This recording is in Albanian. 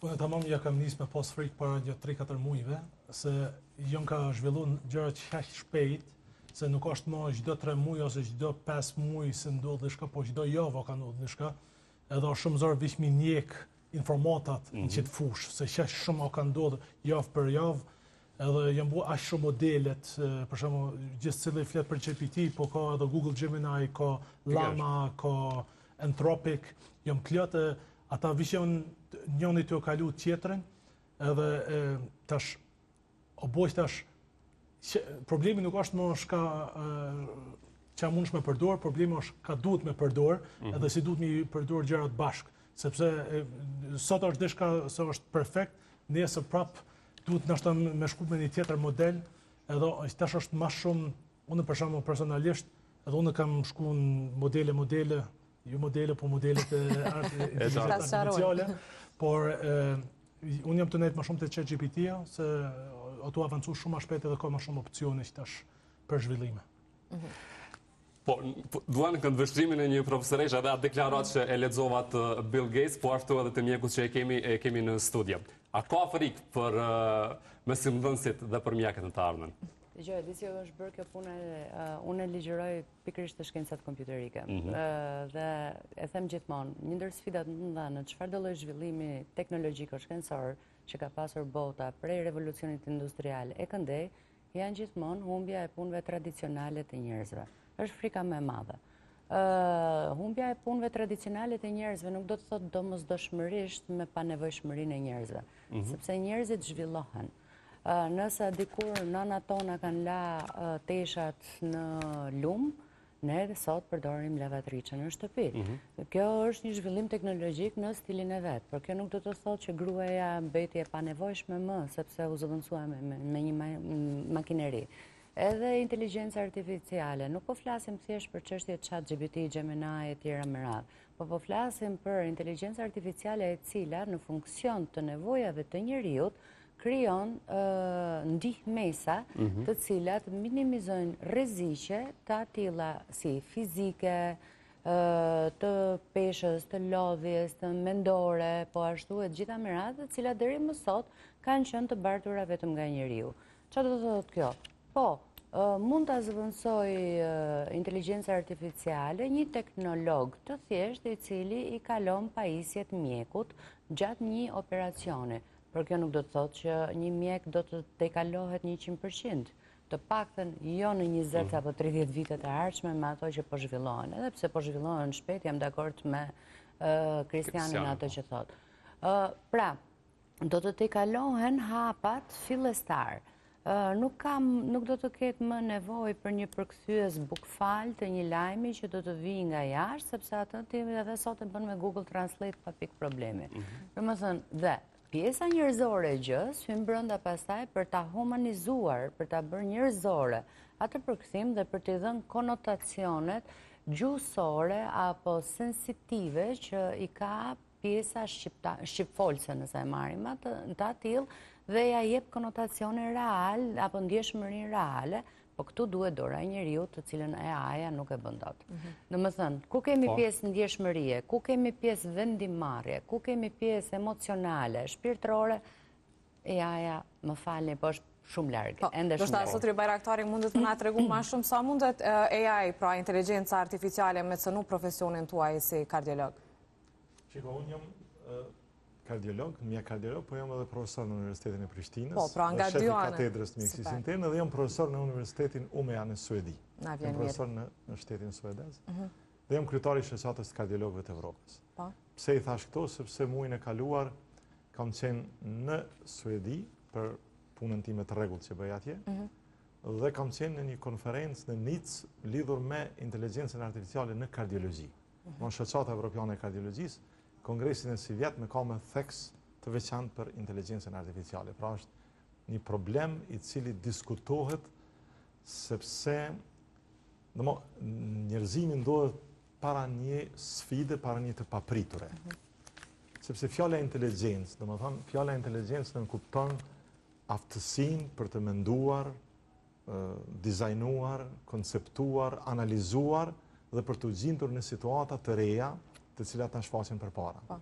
Unë tamam ja kam nisë me pas frikë para një 3-4 mujve, se janë ka zhvillu gjëra qaq shpejt, se nuk është më çdo 3 muj ose çdo 5 muj se ndodh diçka, po çdo javë ka ndodh diçka. Edhe është shumë zor veç mi ndjek informatat mm -hmm. në mhm. qëtë fushë, se qaq shumë ka ndodhur javë për javë, edhe janë bu aq shumë modelet, për shembull, gjithsecili flet për GPT, po ka edhe Google Gemini, ka Llama, ka Anthropic, janë plot e ata veç janë njëni tu kalu tjetrin, edhe e, tash, o bojë tash, që, problemi nuk është më shka që mundesh me përdor, problemi është ka duhet me përdor, mm -hmm. edhe si duhet me përdor gjërat bashkë, sepse e, sot është diçka se është perfekt, nesër prap duhet ndoshta me shku me një tjetër model, edhe tash është ma shumë, unë për shembull personalisht, edhe unë kam shku në modele modele, jo modele, po modelet e inteligjencës artificiale, por e, unë jam tu nejtë më shumë te ChatGPT-ja, se o tu avancu shumë më shpejt edhe ka më shumë opcione që tash për zhvillime. Mhm. Po, po dua në këndvështrimin e një profesoreshe edhe atë deklaratë që e lexova të Bill Gates, po ashtu edhe të mjekut që e kemi e kemi në studio. A ka frikë për uh, mësimdhënësit dhe për mjekët në të ardhmen? Dëgjo, e di si është bërë kjo punë, uh, unë e ligjëroj pikërisht te shkencat kompjuterike. Mm -hmm. Dhe e them gjithmonë, një ndër sfidat më të mëdha në çfarëdo lloj zhvillimi teknologjik o shkencor që ka pasur bota prej revolucionit industrial e këndej, janë gjithmonë humbja e punëve tradicionale të njerëzve. Është frika më e madhe. Ë humbja e punëve tradicionale të njerëzve nuk do të thotë domosdoshmërisht me panevojshmërinë e njerëzve, mm -hmm. sepse njerëzit zhvillohen. Nëse dikur nënat tona kanë la teshat në lumë, ne edhe sot përdorim lavatriçen në shtëpi. Mhm. Kjo është një zhvillim teknologjik në stilin e vet, por kjo nuk do të thotë që gruaja mbeti e panevojshme më, sepse u zëvendësua me, me një makineri. Edhe inteligjenca artificiale, nuk po flasim thjesht për çështje chat GPT, Gemini e tjera me radhë, po po flasim për inteligjencë artificiale e cila në funksion të nevojave të njeriut krijon ndihmesa mhm. të cilat minimizojnë rreziqe të atilla si fizike, të peshës, të lodhjes, të mendore, po ashtu e të gjitha me radhë, të cilat deri më sot kanë qenë të bartura vetëm nga njeriu. Ça do të thotë kjo? Po, mund ta zëvendësojë inteligjenca artificiale një teknolog të thjeshtë i cili i kalon pajisjet mjekut gjatë një operacioni. Por kjo nuk do të thotë që një mjek do të tejkalohet 100%. Të paktën jo në 20 mm. apo 30 vitet e ardhshme me ato që po zhvillohen. Edhe pse po zhvillohen shpejt, jam dakord me Kristianin në atë po. që thotë. Pra, do të tejkalohen hapat fillestar. Nuk kam, nuk do të ketë më nevojë për një përkthyes bukfal të një lajmi që do të vijë nga jashtë, sepse atë ti edhe sot e bën me Google Translate pa pikë problemi. Mm -hmm. Domethënë, dhe pjesa njerëzore e gjësë hyn brenda pastaj për ta humanizuar, për ta bërë njerëzore atë përkthim dhe për t'i dhënë konotacionet gjuhësore apo sensitive që i ka pjesa shqipfolëse nëse e marrim atë të atillë dhe ia jep konotacione real apo ndjeshmërinë reale, po këtu duhet dora e njeriut të cilën AI-ja nuk e bën dot. Mhm. Domethënë, ku kemi po. pjesë ndjeshmërie, ku kemi pjesë vendimmarrje, ku kemi pjesë emocionale, shpirtërore, AI-ja, më falni, po është shumë larg, po, ende shumë larg. Zotëri Bajraktari mundet të na tregu ma shumë sa mundet AI, pra inteligjenca artificiale me cenu profesionin tuaj si kardiolog? Shiko, unë jam kardiolog, mjek kardiolog, po jam edhe profesor në Universitetin e Prishtinës. Po, pra nga dy anë. Katedrës të mjekësisë interne dhe jam profesor në Universitetin Umea në Suedi. Na vjen mirë. Profesor në, në shtetin suedez. Mm -hmm. Dhe jam kryetar i shoqatës të kardiologëve të Evropës. Po. Pse i thash këto? Sepse muajin e kaluar kam qenë në Suedi për punën time të rregullt që bëj atje. Mm -hmm. Dhe kam qenë në një konferencë në Nicë lidhur me inteligjencën artificiale në kardiologji. Në Shoqata Evropiane e Kardiologjisë, kongresin e sivjetmë ka me theks të veçantë për inteligjencën artificiale. Pra është një problem i cili diskutohet sepse në njerëzimi ndodhet para një sfide, para një të papriture. Mm -hmm. Sepse fjala inteligjencë, domethënë, fjala inteligjencë nënkupton aftësinë për të menduar, dizajnuar, konceptuar, analizuar dhe për t'u gjindur në situata të reja të cilat na shfaqen përpara. Po.